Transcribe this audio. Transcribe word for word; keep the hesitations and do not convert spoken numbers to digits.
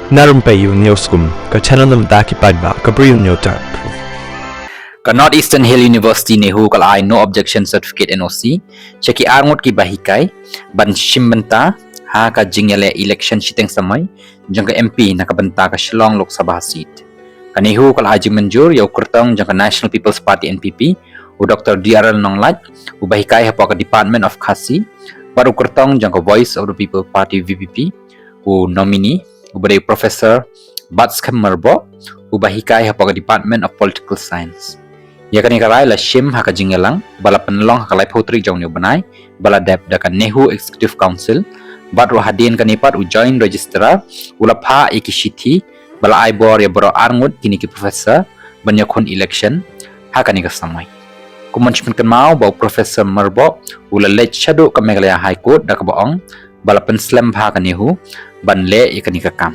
Na rympei ïa u Newskum, ka channel na bynta ki paidbah ka Bri u Hynñiewtrep. Ka North Eastern Hill University NEHU ka la ai no objection certificate, N O C, sha ki arngut ki bahikai ban shim bynta ha ka jingïaleh election shiteng samoi jong ka M P na ka bynta ka Shillong Lok Sabha seat. Ka NEHU ka la ai jingmynjur ïa u kyrtong jong ka National People's Party, N P P, u Doctor D R L Nonglait, u bahikai hapoh ka Department of Khasi, bad u kyrtong jong ka Voice of the People Party, V P P, u nominee, u ba dei Professor Batskhem Myrboh, u bahikai hapoh ka Department of Political Science. Ïa kane ka rai la shim ha ka jingïalang ba la pynlong ha ka laiphew tarik jong une u bnai ba la dep da ka NEHU Executive Council, bad ruh hadien kane pat u Joint Registrar u la phah ïa ki shithi ba la ai bor ïa baroh arngut kine ki professor ban ïakhun election ha kane ka samoi. Kumno shu pynkynmaw ba u Professor Myrboh u la leit shaduh ka Meghalaya High Court da kaba ong ba la pynslem bha ka NEHU ban leh ïa kane ka kam.